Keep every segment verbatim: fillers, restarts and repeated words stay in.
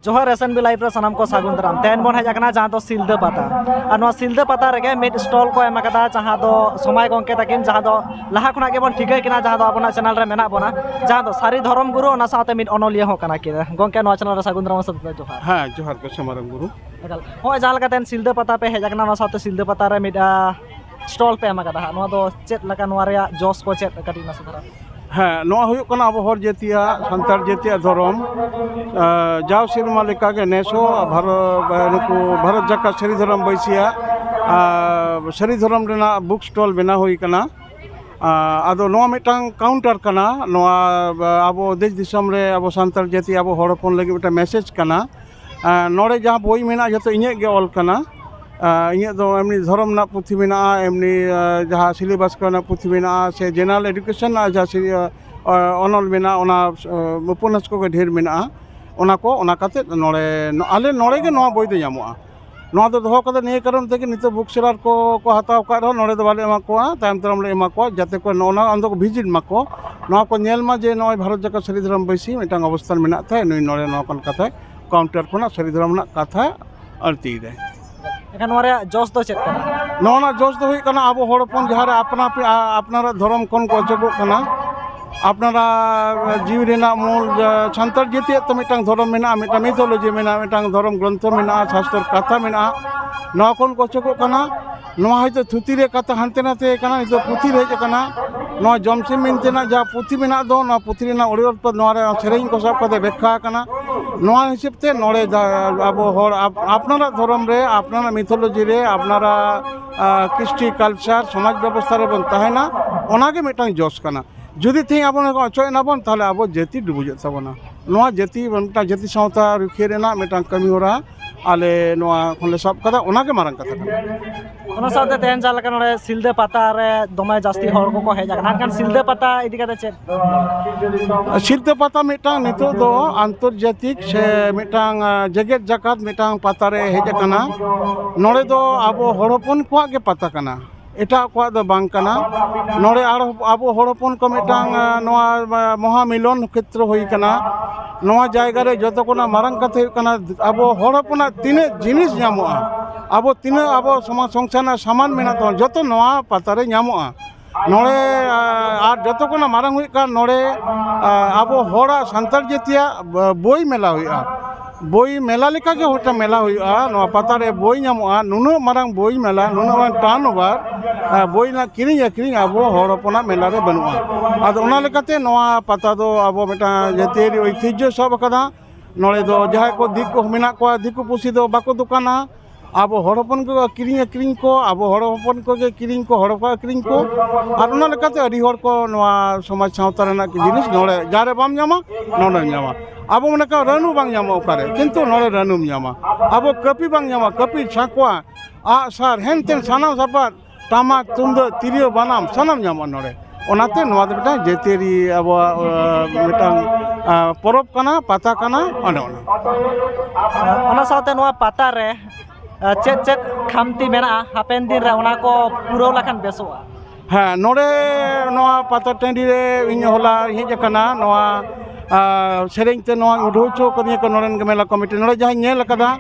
ᱡᱚᱦᱟᱨ, S N B Live ᱨᱮ ᱥᱟᱱᱟᱢ ᱠᱚ ᱥᱟᱹᱜᱩᱱ ᱫᱟᱨᱟᱢ᱾ ᱛᱮᱦᱮᱧ ᱵᱚᱱ ᱦᱮᱡ ᱟᱠᱟᱱᱟ ᱡᱟᱦᱟᱸ ᱫᱚ ᱥᱤᱞᱫᱟᱹ ᱯᱟᱛᱟ᱾ ᱟᱨ ᱱᱚᱣᱟ ᱥᱤᱞᱫᱟᱹ ᱯᱟᱛᱟ ᱨᱮᱜᱮ ᱢᱤᱫ ᱥᱴᱚᱞ ᱠᱚ ᱮᱢ ᱟᱠᱟᱫᱟ, ᱡᱟᱦᱟᱸ ᱫᱚ ᱥᱚᱢᱟᱭ ᱜᱚᱢᱠᱮ ᱛᱟᱹᱠᱤᱱ, ᱡᱟᱦᱟᱸ ᱫᱚ ᱞᱟᱦᱟ ᱠᱷᱚᱱᱟᱜ ᱜᱮᱵᱚᱱ ᱴᱷᱤᱠᱟᱹᱭ ᱠᱤᱱᱟ, ᱡᱟᱦᱟᱸ ᱫᱚ ᱟᱵᱚᱱᱟᱜ ᱪᱮᱱᱮᱞ ᱨᱮ ᱢᱮᱱᱟᱜ ᱵᱚᱱᱟ, ᱡᱟᱦᱟᱸ ᱫᱚ ᱥᱟᱹᱨᱤ ᱫᱷᱚᱨᱚᱢ ᱜᱩᱨᱩ, ᱚᱱᱟ ᱥᱟᱶᱛᱮ ᱢᱤᱫ ᱚᱱᱚᱞᱤᱭᱟᱹ ᱦᱚᱸ ᱠᱟᱱᱟ ᱠᱤᱱ᱾ ᱜᱚᱢᱠᱮ, ᱱᱚᱣᱟ ᱪᱮᱱᱮᱞ ᱨᱮ ᱥᱟᱹᱜᱩᱱ ᱫᱟᱨᱟᱢ ᱥᱟᱶᱛᱮ ᱡᱚᱦᱟᱨ᱾ ᱦᱮᱸ, ᱡᱚᱦᱟᱨ ᱜᱮ ᱥᱮ ᱢᱟᱨᱟᱝ ᱵᱩᱨᱩ᱾ ᱮᱠᱟᱞ᱾ ᱦᱚᱸᱜᱼᱚᱭ ᱡᱟᱦᱟᱸ ᱞᱮᱠᱟ ᱛᱮᱦᱮᱧ ᱥᱤᱞᱫᱟᱹ ᱯᱟᱛᱟ ᱯᱮ ᱦᱮᱡ ᱟᱠᱟᱱᱟ, ᱱᱚᱣᱟ ᱥᱟᱶᱛᱮ ᱥᱤᱞᱫᱟᱹ ᱯᱟᱛᱟ ᱨᱮ ᱢᱤᱫ, ᱟ, ᱥᱴᱚᱞ ᱯᱮ ᱮᱢ ᱟᱠᱟᱫᱟ ᱦᱟᱸᱜ, ᱱᱚᱣᱟ ᱫᱚ ᱪᱮᱫ ᱞᱮᱠᱟ, ᱱᱚᱣᱟ ᱨᱮᱭᱟᱜ ᱡᱚᱥ ᱠᱚ ᱪᱮᱫ, ᱠᱟᱹᱴᱤᱡ ᱱᱟᱥᱮ ᱫᱷᱟᱨᱟ? ᱦᱮᱸ, ᱱᱚᱣᱟ ᱦᱩᱭᱩᱜ ᱠᱟᱱᱟ ᱟᱵᱚ ᱦᱚᱲ ᱡᱟᱹᱛᱤᱭᱟᱜ, ᱥᱟᱱᱛᱟᱲ ᱡᱟᱹᱛᱤᱭᱟᱜ ᱫᱷᱚᱨᱚᱢ᱾ ᱟᱸ, ᱡᱟᱣ ᱥᱮᱨᱢᱟ ᱞᱮᱠᱟᱜᱮ ᱱᱮᱥ ᱦᱚᱸ ᱵᱷᱟᱨᱚ-, ᱱᱩᱠᱩ ᱵᱷᱟᱨᱚᱛ ᱡᱟᱠᱟᱛ ᱥᱟᱹᱨᱤ ᱫᱷᱚᱨᱚᱢ ᱵᱟᱹᱭᱥᱤᱭᱟᱜ, ᱟᱸ, ᱥᱟᱹᱨᱤ ᱫᱷᱚᱨᱚᱢ ᱨᱮᱱᱟᱜ ᱵᱩᱠ ᱥᱴᱚᱞ ᱵᱮᱱᱟᱣ ᱦᱩᱭ ᱠᱟᱱᱟ᱾ ᱟᱸ, ᱟᱫᱚ ᱱᱚᱣᱟ ᱢᱤᱫᱴᱟᱝ ᱠᱟᱣᱩᱱᱴᱟᱨ ᱠᱟᱱᱟ, ᱱᱚᱣᱟ, ᱟᱸ, ᱟᱵᱚ ᱫᱮᱥ ᱫᱤᱥᱚᱢ ᱨᱮ ᱟᱵᱚ ᱥᱟᱱᱛᱟᱲ ᱡᱟᱹᱛᱤ, ᱟᱵᱚ ᱦᱚᱲ ᱦᱚᱯᱚᱱ ᱞᱟᱹᱜᱤᱫ ᱢᱤᱫᱴᱟᱝ ᱢᱮᱥᱮᱡᱽ ᱠᱟᱱᱟ᱾ ᱟᱸ, ᱱᱚᱰᱮ ᱡᱟᱦᱟᱸ ᱵᱳᱭ ᱢᱮᱱᱟᱜᱼᱟ, ᱡᱚᱛᱚ ᱤᱧᱟᱹᱜ ᱜᱮ ᱚᱞ ᱠᱟᱱᱟ᱾ ᱟᱸ, ᱤᱧᱟᱹᱜ ᱫᱚ ᱮᱢᱱᱤ ᱫᱷᱚᱨᱚᱢ ᱨᱮᱱᱟᱜ ᱯᱩᱛᱷᱤ ᱢᱮᱱᱟᱜᱼᱟ, ᱮᱢᱱᱤ, ᱟᱸ, ᱡᱟᱦᱟᱸ ᱥᱤᱞᱮᱵᱟᱥ ᱠᱚᱨᱮᱱᱟᱜ ᱯᱩᱛᱷᱤ ᱢᱮᱱᱟᱜᱼᱟ, ᱥᱮ ᱡᱮᱱᱟᱨᱟᱞ ᱮᱰᱩᱠᱮᱥᱚᱱ ᱨᱮᱱᱟᱜ ᱡᱟᱦᱟᱸ ᱥᱤ-, ᱟᱸ, ᱚᱱᱚᱞ ᱢᱮᱱᱟᱜᱼᱟ, ᱚᱱᱟ, ᱟᱸ, ᱩᱯᱚᱱᱱᱟᱥ ᱠᱚᱜᱮ ᱰᱷᱮᱨ ᱢᱮᱱᱟᱜᱼᱟ᱾ ᱚᱱᱟ ᱠᱚ, ᱚᱱᱟ ᱠᱟᱛᱮᱫ ᱱᱚᱰᱮ, ᱟᱞᱮ ᱱᱚᱰᱮ ᱜᱮ ᱱᱚᱣᱟ ᱵᱳᱭ ᱫᱚ ᱧᱟᱢᱚᱜᱼᱟ᱾ ᱱᱚᱣᱟ ᱫᱚ ᱫᱚᱦᱚ ᱠᱟᱛᱮ ᱱᱤᱭᱟᱹ ᱠᱟᱨᱚᱱ ᱛᱮᱜᱮ ᱱᱤᱛᱚᱜ ᱵᱩᱠ ᱥᱮᱞᱟᱨ ᱠᱚ ᱠᱚ ᱦᱟᱛᱟᱣ ᱟᱠᱟᱫ ᱨᱮᱦᱚᱸ ᱱᱚᱰᱮ ᱫᱚ ᱵᱟᱞᱮ ᱮᱢᱟ ᱠᱚᱣᱟ, ᱛᱟᱭᱚᱢ ᱫᱟᱨᱟᱢ ᱞᱮ ᱮᱢᱟ ᱠᱚᱣᱟ, ᱡᱟᱛᱮ ᱠᱚ ᱱᱚᱜᱼᱚ ᱱᱚᱣᱟ ᱟᱢᱫᱟ ᱠᱚ ᱵᱷᱤᱡᱤᱴ ᱢᱟᱠᱚ, ᱱᱚᱣᱟ ᱠᱚ ᱧᱮᱞ ᱢᱟ ᱡᱮ ᱱᱚᱜᱼᱚᱭ ᱵᱷᱟᱨᱚᱛ ᱡᱟᱠᱟᱛ ᱥᱟᱹᱨᱤ ᱫᱷᱚᱨᱚᱢ ᱵᱟᱹᱭᱥᱤ ᱢᱤᱫᱴᱟᱝ ᱚᱵᱚᱥᱛᱷᱟᱱ ᱢᱮᱱᱟᱜ ᱛᱟᱭ, ᱱᱩᱭ ᱱᱚᱰᱮ ᱱᱚᱣᱟ ᱠᱟᱱ ᱠᱟᱛᱷᱟᱭ, ᱠᱟᱣᱩᱱᱴᱟᱨ ᱠᱷᱚᱱᱟᱜ ᱥᱟᱹᱨᱤ ᱫᱷᱚᱨᱚᱢ ᱨᱮᱱᱟᱜ ᱠᱟᱛᱷᱟ ᱟᱹᱲᱛᱤᱭᱮᱫᱟᱭ᱾ ᱮᱱᱠᱷᱟᱱ ᱱᱚᱣᱟ ᱨᱮᱭᱟᱜ ᱡᱚᱥ ᱫᱚ ᱪᱮᱫ ᱠᱟᱱᱟ? ᱱᱚᱣᱟ ᱨᱮᱱᱟᱜ ᱡᱚᱥ ᱫᱚ ᱦᱩᱭᱩᱜ ᱠᱟᱱᱟ, ᱟᱵᱚ ᱦᱚᱲ ᱦᱚᱯᱚᱱ ᱡᱟᱦᱟᱸ ᱨᱮ ᱟᱯᱱᱟ-, ᱟᱯᱱᱟᱨᱟᱜ ᱫᱷᱚᱨᱚᱢ ᱠᱷᱚᱱ ᱠᱚ ᱚᱪᱚᱜᱚᱜ ᱠᱟᱱᱟ, ᱟᱯᱱᱟᱨᱟᱜ ᱡᱤᱣᱤ ᱨᱮᱱᱟᱜ ᱢᱩᱞ, ᱡᱟ-, ᱥᱟᱱᱛᱟᱲ ᱡᱟᱹᱛᱤᱭᱟᱜ ᱛᱚ ᱢᱤᱫᱴᱟᱝ ᱫᱷᱚᱨᱚᱢ ᱢᱮᱱᱟᱜᱼᱟ, ᱢᱤᱫᱴᱟᱝ ᱢᱤᱛᱷᱳᱞᱚᱡᱤ ᱢᱮᱱᱟᱜᱼᱟ, ᱢᱤᱫᱴᱟᱝ ᱫᱷᱚᱨᱚᱢ ᱜᱨᱚᱱᱛᱷᱚ ᱢᱮᱱᱟᱜᱼᱟ, ᱥᱟᱥᱛᱚᱨ ᱠᱟᱛᱷᱟ ᱢᱮᱱᱟᱜᱼᱟ, ᱱᱚᱣᱟ ᱠᱷᱚᱱ ᱠᱚ ᱚᱪᱚᱜᱚᱜ ᱠᱟᱱᱟ᱾ ᱱᱚᱣᱟ ᱦᱚᱭᱛᱳ ᱛᱷᱩᱛᱤ ᱨᱮ ᱠᱟᱛᱷᱟ ᱦᱟᱱᱛᱮ ᱱᱟᱛᱮ ᱠᱟᱱᱟ, ᱱᱤᱛᱚᱜ ᱯᱩᱛᱷᱤ ᱨᱮ ᱦᱮᱡ ᱟᱠᱟᱱᱟ᱾ ᱱᱚᱣᱟ ᱡᱚᱢᱥᱤᱢ ᱵᱤᱱᱛᱤ ᱨᱮᱱᱟᱜ ᱡᱟᱦᱟᱸ ᱯᱩᱛᱷᱤ ᱢᱮᱱᱟᱜ ᱫᱚ, ᱱᱚᱣᱟ ᱯᱩᱛᱷᱤ ᱨᱮᱱᱟᱜ ᱚᱲᱤᱭᱚᱞ ᱯᱚᱫ ᱱᱚᱣᱟ ᱨᱮ ᱥᱮᱨᱮᱧ ᱠᱚ ᱥᱟᱵ ᱠᱟᱛᱮ ᱵᱮᱠᱠᱷᱟ ᱟᱠᱟᱱᱟ᱾ ᱱᱚᱣᱟ ᱦᱤᱥᱟᱹᱵ ᱛᱮ ᱱᱚᱰᱮ ᱡᱟ-, ᱟᱵᱚ ᱦᱚᱲ ᱟᱯ-, ᱟᱯᱱᱟᱨᱟᱜ ᱫᱷᱚᱨᱚᱢ ᱨᱮ, ᱟᱯᱱᱟᱨᱟᱜ ᱢᱤᱛᱷᱳᱞᱚᱡᱤ ᱨᱮ, ᱟᱯᱱᱟᱨᱟᱜ, ᱟ, ᱠᱨᱤᱥᱴᱤ ᱠᱟᱞᱪᱟᱨ, ᱥᱚᱢᱟᱡᱽ ᱵᱮᱵᱚᱥᱛᱷᱟ ᱨᱮᱵᱚᱱ ᱛᱟᱦᱮᱱᱟ, ᱚᱱᱟᱜᱮ ᱢᱤᱫᱴᱟᱝ ᱡᱚᱥ ᱠᱟᱱᱟ᱾ ᱡᱩᱫᱤ ᱛᱮᱦᱮᱧ ᱟᱵᱚ ᱱᱚᱣᱟ ᱠᱚ ᱚᱪᱚᱜ ᱮᱱᱟ ᱵᱚᱱ, ᱛᱟᱦᱚᱞᱮ ᱟᱵᱚ ᱡᱟᱹᱛᱤ ᱰᱩᱵᱩᱡᱚᱜ ᱛᱟᱵᱚᱱᱟ᱾ ᱱᱚᱣᱟ ᱡᱟᱹᱛᱤ, ᱢᱤᱫᱴᱟᱝ ᱡᱟᱹᱛᱤ ᱥᱟᱶᱛᱟ ᱨᱩᱠᱷᱤᱭᱟᱹ ᱨᱮᱱᱟᱜ ᱢᱤᱫᱴᱟᱝ ᱠᱟᱹᱢᱤ ᱦᱚᱨᱟ ᱟᱞᱮ ᱱᱚᱣᱟ ᱠᱷᱚᱱ ᱞᱮ ᱥᱟᱵ ᱠᱟᱫᱟ, ᱚᱱᱟᱜᱮ ᱢᱟᱨᱟᱝ ᱠᱟᱛᱷᱟ ᱠᱟᱱᱟ᱾ ᱚᱱᱟ ᱥᱟᱶᱛᱮ ᱛᱮᱦᱮᱧ ᱡᱟᱦᱟᱸ ᱞᱮᱠᱟ ᱱᱚᱰᱮ ᱥᱤᱞᱫᱟᱹ ᱯᱟᱛᱟ ᱨᱮ ᱫᱚᱢᱮ ᱡᱟᱹᱥᱛᱤ ᱦᱚᱲ ᱠᱚᱠᱚ ᱦᱮᱡ ᱟᱠᱟᱱᱟ, ᱮᱱᱠᱷᱟᱱ ᱥᱤᱞᱫᱟᱹ ᱯᱟᱛᱟ ᱤᱫᱤ ᱠᱟᱛᱮ ᱪᱮᱫ? ᱥᱤᱞᱫᱟᱹ ᱯᱟᱛᱟ ᱢᱤᱫᱴᱟᱝ ᱱᱤᱛᱚᱜ ᱫᱚ ᱟᱱᱛᱚᱨᱡᱟᱛᱤᱠ ᱥᱮ ᱢᱤᱫᱴᱟᱝ, ᱟᱸ, ᱡᱮᱜᱮᱛ ᱡᱟᱠᱟᱛ ᱢᱤᱫᱴᱟᱝ ᱯᱟᱛᱟ ᱨᱮ ᱦᱮᱡ ᱟᱠᱟᱱᱟ᱾ ᱱᱚᱰᱮ ᱫᱚ ᱟᱵᱚ ᱦᱚᱲ ᱦᱚᱯᱚᱱ ᱠᱚᱣᱟᱜ ᱜᱮ ᱯᱟᱛᱟ ᱠᱟᱱᱟ᱾ ᱮᱴᱟᱜ ᱠᱚᱣᱟᱜ ᱫᱚ ᱵᱟᱝ ᱠᱟᱱᱟ᱾ ᱱᱚᱰᱮ ᱟᱨ ᱟᱵᱚ ᱦᱚᱲ ᱦᱚᱯᱚᱱ ᱠᱚ ᱢᱤᱫᱴᱟᱝ, ᱟᱸ, ᱱᱚᱣᱟ, ᱟᱸ, ᱢᱚᱦᱟ ᱢᱤᱞᱚᱱ ᱠᱷᱮᱛᱨᱚ ᱦᱩᱭ ᱠᱟᱱᱟ᱾ ᱱᱚᱣᱟ ᱡᱟᱭᱜᱟ ᱨᱮ ᱡᱚᱛᱚ ᱠᱷᱚᱱᱟᱜ ᱢᱟᱨᱟᱝ ᱠᱟᱛᱷᱟ ᱦᱩᱭᱩᱜ ᱠᱟᱱᱟ, ᱟᱵᱚ ᱦᱚᱲ ᱦᱚᱯᱚᱱᱟᱜ ᱛᱤᱱᱟᱹᱜ ᱡᱤᱱᱤᱥ ᱧᱟᱢᱚᱜᱼᱟ, ᱟᱵᱚ ᱛᱤᱱᱟᱹᱜ ᱟᱵᱚ ᱥᱚᱢᱟᱡᱽ ᱥᱚᱝᱥᱟᱨ ᱨᱮᱱᱟᱜ ᱥᱟᱢᱟᱱ ᱢᱮᱱᱟᱜ ᱛᱟᱵᱚᱱᱟ, ᱡᱚᱛᱚ ᱱᱚᱣᱟ ᱯᱟᱛᱟ ᱨᱮ ᱧᱟᱢᱚᱜᱼᱟ᱾ ᱱᱚᱰᱮ, ᱟᱸ, ᱟᱨ ᱡᱚᱛᱚ ᱠᱷᱚᱱᱟᱜ ᱢᱟᱨᱟᱝ ᱦᱩᱭᱩᱜ ᱠᱟᱱᱟ, ᱱᱚᱰᱮ, ᱟᱸ, ᱟᱵᱚ ᱦᱚᱲᱟᱜ, ᱥᱟᱱᱛᱟᱲ ᱡᱟᱹᱛᱤᱭᱟᱜ ᱵ-, ᱵᱳᱭ ᱢᱮᱞᱟ ᱦᱩᱭᱩᱜᱼᱟ᱾ ᱵᱳᱭ ᱢᱮᱞᱟ ᱞᱮᱠᱟᱜᱮ ᱢᱤᱫᱴᱟᱝ ᱢᱮᱞᱟ ᱦᱩᱭᱩᱜᱼᱟ᱾ ᱱᱚᱣᱟ ᱯᱟᱛᱟ ᱨᱮ ᱵᱳᱭ ᱧᱟᱢᱚᱜᱼᱟ᱾ ᱱᱩᱱᱟᱹᱜ ᱢᱟᱨᱟᱝ ᱵᱳᱭ ᱢᱮᱞᱟ, ᱱᱩᱱᱟᱹᱜ ᱢᱟᱨᱟᱝ ᱴᱟᱨᱱ ᱳᱵᱷᱟᱨ, ᱟᱸ, ᱵᱳᱭ ᱨᱮᱱᱟᱜ ᱠᱤᱨᱤᱧ ᱟᱹᱠᱷᱨᱤᱧ ᱟᱵᱚ ᱦᱚᱲ ᱦᱚᱯᱚᱱᱟᱜ ᱢᱮᱞᱟ ᱨᱮ ᱵᱟᱹᱱᱩᱜᱼᱟ᱾ ᱟᱫᱚ ᱚᱱᱟ ᱞᱮᱠᱟᱛᱮ ᱱᱚᱣᱟ ᱯᱟᱛᱟ ᱫᱚ ᱟᱵᱚ ᱢᱤᱫᱴᱟᱝ ᱡᱟᱹᱛᱤᱭᱟᱹᱨᱤ ᱳᱭᱛᱤᱦᱡᱚ ᱥᱟᱵ ᱟᱠᱟᱫᱟ᱾ ᱱᱚᱰᱮ ᱫᱚ ᱡᱟᱦᱟᱸᱭ ᱠᱚ ᱫᱤᱠᱩ ᱢᱮᱱᱟᱜ ᱠᱚᱣᱟ, ᱫᱤᱠᱩ ᱯᱩᱥᱤ ᱫᱚ ᱵᱟᱠᱚ ᱫᱚᱠᱟᱱᱟ᱾ ᱟᱵᱚ ᱦᱚᱲ ᱦᱚᱯᱚᱱ ᱠᱚ ᱠᱤᱨᱤᱧ ᱟᱹᱠᱷᱨᱤᱧ ᱠᱚ, ᱟᱵᱚ ᱦᱚᱲ ᱦᱚᱯᱚᱱ ᱠᱚᱜᱮ ᱠᱤᱨᱤᱧ ᱠᱚ, ᱦᱚᱲ ᱠᱚ ᱟᱹᱠᱷᱨᱤᱧ ᱠᱚ᱾ ᱟᱨ ᱚᱱᱟ ᱞᱮᱠᱟᱛᱮ ᱟᱹᱰᱤ ᱦᱚᱲ ᱠᱚ ᱱᱚᱣᱟ ᱥᱚᱢᱟᱡᱽ ᱥᱟᱶᱛᱟ ᱨᱮᱱᱟᱜ ᱡᱤᱱᱤᱥ ᱱᱚᱰᱮ ᱡᱟᱦᱟᱸ ᱨᱮ ᱵᱟᱢ ᱧᱟᱢᱟ, ᱱᱚᱰᱮᱢ ᱧᱟᱢᱟ᱾ ᱟᱵᱚ ᱢᱚᱱᱮ ᱠᱟᱜ ᱨᱟᱹᱱᱩ ᱵᱟᱝ ᱧᱟᱢᱚᱜᱼᱟ ᱚᱠᱟᱨᱮ, ᱠᱤᱱᱛᱩ ᱱᱚᱰᱮ ᱨᱟᱹᱱᱩᱢ ᱧᱟᱢᱟ᱾ ᱟᱵᱚ ᱠᱟᱹᱯᱤ ᱵᱟᱝ ᱧᱟᱢᱟ, ᱠᱟᱹᱯᱤ, ᱥᱟᱸᱠᱚᱣᱟ, ᱟᱜ ᱥᱟᱨ, ᱦᱮᱱ ᱛᱮᱱ ᱥᱟᱱᱟᱢ ᱥᱟᱯᱟᱵ, ᱴᱟᱢᱟᱠ, ᱛᱩᱢᱫᱟᱹᱜ, ᱛᱤᱨᱭᱳ, ᱵᱟᱱᱟᱢ ᱥᱟᱱᱟᱢ ᱧᱟᱢᱚᱜᱼᱟ ᱱᱚᱰᱮ᱾ ᱚᱱᱟᱛᱮ ᱱᱚᱣᱟ ᱫᱚ ᱢᱤᱫᱴᱟᱝ ᱡᱟᱹᱛᱤᱭᱟᱹᱨᱤ ᱟᱵᱚᱣᱟᱜ, ᱟᱸ, ᱢᱤᱫᱴᱟᱝ, ᱟᱸ, ᱯᱚᱨᱚᱵᱽ ᱠᱟᱱᱟ, ᱯᱟᱛᱟ ᱠᱟᱱᱟ, ᱚᱱᱮ ᱚᱱᱟ᱾ ᱚᱱᱟ ᱥᱟᱶᱛᱮ ᱱᱚᱣᱟ ᱯᱟᱛᱟ ᱨᱮ, ᱟᱸ, ᱪᱮᱫ ᱪᱮᱫ ᱠᱷᱟᱢᱛᱤ ᱢᱮᱱᱟᱜᱼᱟ, ᱦᱟᱯᱮᱱ ᱫᱤᱱ ᱨᱮ ᱚᱱᱟ ᱠᱚ ᱯᱩᱨᱟᱹᱣ ᱞᱮᱠᱷᱟᱱ ᱵᱮᱥᱚᱜᱼᱟ? ᱦᱮᱸ, ᱱᱚᱰᱮ ᱱᱚᱣᱟ ᱯᱟᱛᱟ ᱴᱟᱺᱰᱤ ᱨᱮ ᱤᱧ ᱦᱚᱞᱟ ᱦᱮᱡ ᱟᱠᱟᱱᱟ᱾ ᱱᱚᱣᱟ ᱟᱨ ᱥᱮᱨᱮᱧ ᱛᱮ ᱱᱚᱣᱟ ᱩᱰᱷᱟᱹᱣ ᱦᱚᱪᱚ ᱠᱟᱹᱫᱤᱧᱟ ᱠᱚ ᱱᱚᱰᱮᱱ ᱜᱮ ᱢᱮᱞᱟ ᱠᱚᱢᱤᱴᱤ᱾ ᱱᱚᱰᱮ ᱡᱟᱦᱟᱸᱧ ᱧᱮᱞ ᱟᱠᱟᱫᱟ,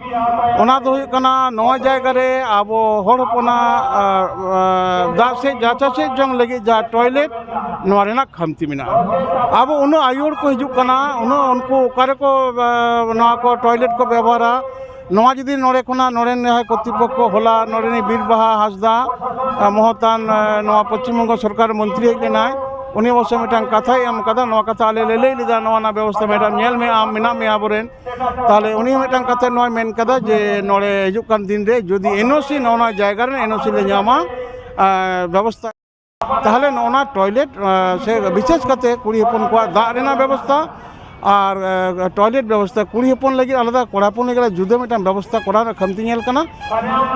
ᱚᱱᱟ ᱫᱚ ᱦᱩᱭᱩᱜ ᱠᱟᱱᱟ, ᱱᱚᱣᱟ ᱡᱟᱭᱜᱟ ᱨᱮ ᱟᱵᱚ ᱦᱚᱲ ᱦᱚᱯᱚᱱᱟᱜ, ᱟᱨ, ᱟᱨ, ᱫᱟᱜ ᱥᱮᱫ ᱡᱟᱪᱟ ᱥᱮᱫ ᱡᱚᱝ ᱞᱟᱹᱜᱤᱫ ᱡᱟᱦᱟᱸ ᱴᱚᱭᱞᱮᱴ, ᱱᱚᱣᱟ ᱨᱮᱱᱟᱜ ᱠᱷᱟᱢᱛᱤ ᱢᱮᱱᱟᱜᱼᱟ᱾ ᱟᱵᱚ ᱩᱱᱟᱹᱜ ᱟᱭᱩ ᱦᱚᱲ ᱠᱚ ᱦᱤᱡᱩᱜ ᱠᱟᱱᱟ, ᱩᱱᱟᱹᱜ ᱩᱱᱠᱩ ᱚᱠᱟ ᱨᱮᱠᱚ, ᱟᱨ, ᱱᱚᱣᱟ ᱠᱚ ᱴᱚᱭᱞᱮᱴ ᱠᱚ ᱵᱮᱵᱚᱦᱟᱨᱟ? ᱱᱚᱣᱟ ᱡᱩᱫᱤ ᱱᱚᱰᱮ ᱠᱷᱚᱱᱟᱜ, ᱱᱚᱰᱮᱱ ᱡᱟᱦᱟᱸᱭ ᱠᱚᱨᱛᱨᱤᱯᱚᱠᱠᱷᱚ, ᱦᱚᱞᱟ ᱱᱚᱰᱮᱱᱤᱡ ᱵᱤᱨ ᱵᱟᱦᱟ ᱦᱟᱸᱥᱫᱟ, ᱟᱨ, ᱢᱚᱦᱚᱛᱟᱱ, ᱟᱨ, ᱱᱚᱣᱟ ᱯᱚᱥᱪᱤᱢ ᱵᱚᱝᱜᱚ ᱥᱚᱨᱠᱟᱨ ᱢᱚᱱᱛᱨᱤ ᱦᱮᱡ ᱞᱮᱱᱟᱭ, ᱩᱱᱤ ᱚᱵᱚᱥᱥᱚ ᱢᱤᱫᱴᱟᱝ ᱠᱟᱛᱷᱟᱭ ᱮᱢ ᱠᱟᱫᱟ᱾ ᱱᱚᱣᱟ ᱠᱟᱛᱷᱟ ᱟᱞᱮ ᱞᱮ ᱞᱟᱹᱭ ᱞᱮᱫᱟ, ᱱᱚᱣᱟ ᱨᱮᱱᱟᱜ ᱵᱮᱵᱚᱥᱛᱷᱟ, ᱢᱮᱰᱟᱢ, ᱧᱮᱞ ᱢᱮ, ᱟᱢ ᱢᱮᱱᱟᱜ ᱢᱮᱭᱟ ᱟᱵᱚᱨᱮᱱ᱾ ᱛᱟᱦᱚᱞᱮ ᱩᱱᱤ ᱦᱚᱸ ᱢᱤᱫᱴᱟᱝ ᱠᱟᱛᱷᱟ ᱱᱚᱣᱟᱭ ᱢᱮᱱ ᱠᱟᱫᱟ ᱡᱮ ᱱᱚᱰᱮ ᱦᱤᱡᱩᱜ ᱠᱟᱱ ᱫᱤᱱ ᱨᱮ ᱡᱩᱫᱤ ᱮᱱ ᱳ ᱥᱤ, ᱱᱚᱜᱼᱚ ᱱᱚᱣᱟ ᱡᱟᱭᱜᱟ ᱨᱮᱱ ᱮᱱ ᱳ ᱥᱤ ᱞᱮ ᱧᱟᱢᱟ, ᱟᱨ, ᱵᱮᱵᱚᱥᱛᱷᱟ, ᱛᱟᱦᱚᱞᱮ ᱱᱚᱜᱼᱚ ᱱᱚᱣᱟ ᱴᱚᱭᱞᱮᱴ, ᱟᱨ, ᱥᱮ ᱵᱤᱥᱮᱥ ᱠᱟᱛᱮ ᱠᱩᱲᱤ ᱦᱚᱯᱚᱱ ᱠᱚᱣᱟᱜ ᱫᱟᱜ ᱨᱮᱱᱟᱜ ᱵᱮᱵᱚᱥᱛᱷᱟ ᱟᱨ, ᱟᱨ, ᱴᱚᱭᱞᱮᱴ ᱵᱮᱵᱚᱥᱛᱷᱟ, ᱠᱩᱲᱤ ᱦᱚᱯᱚᱱ ᱞᱟᱹᱜᱤᱫ ᱟᱞᱟᱫᱟ, ᱠᱚᱲᱟ ᱦᱚᱯᱚᱱ ᱞᱟᱹᱜᱤᱫ ᱟᱞᱟᱫᱟ ᱡᱩᱫᱟᱹ ᱢᱤᱫᱴᱟᱝ ᱵᱮᱵᱚᱥᱛᱷᱟ ᱠᱚᱨᱟᱣ ᱨᱮᱱᱟᱜ ᱠᱷᱟᱢᱛᱤ ᱧᱮᱞ ᱠᱟᱱᱟ᱾